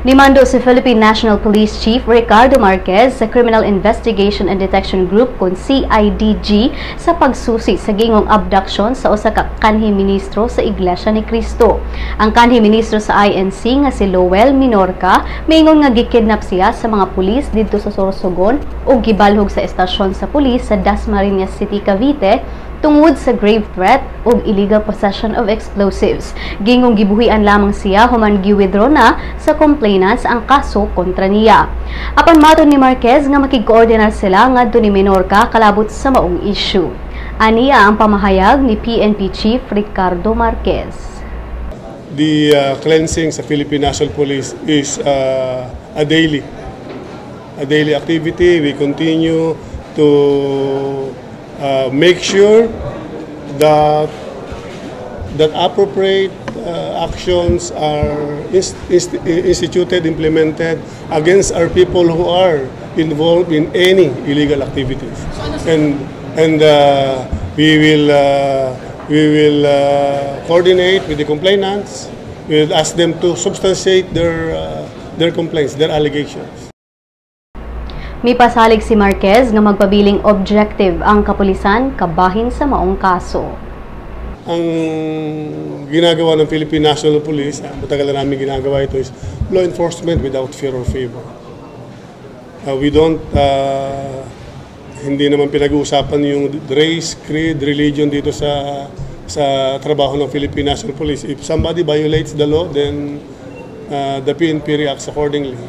Nimando si Philippine National Police Chief Ricardo Marquez sa Criminal Investigation and Detection Group kon CIDG sa pagsusi sa gingong abduction sa usa ka kanhi ministro sa Iglesia ni Cristo. Ang kanhi ministro sa INC nga si Lowell Minorca miingon nga gikidnap siya sa mga pulis didto sa Sorsogon ug gibalhog sa estasyon sa pulis sa Dasmariñas City, Cavite tungod sa grave threat ug illegal possession of explosives. Gingong gibuhian lamang siya human gi-withdraw na sa complainants ang kaso kontra niya. Apan matod ni Marquez nga makig-koordinar sila ngadto ni Minorca kalabot sa maong issue. Aniya ang pamahayag ni PNP Chief Ricardo Marquez. The cleansing sa Philippine National Police is a daily activity. We continue to make sure that appropriate actions are instituted, implemented against our people who are involved in any illegal activities. And we will coordinate with the complainants. We will ask them to substantiate their complaints, their allegations. Mipasalig si Marquez nga magpabiling objective ang kapulisan kabahin sa maong kaso. Ang ginagawa ng Philippine National Police, matagal na namin ginagawa ito, is law enforcement without fear or favor. We don't, hindi naman pinag-uusapan yung race, creed, religion dito sa trabaho ng Philippine National Police. If somebody violates the law, then the PNP reacts accordingly.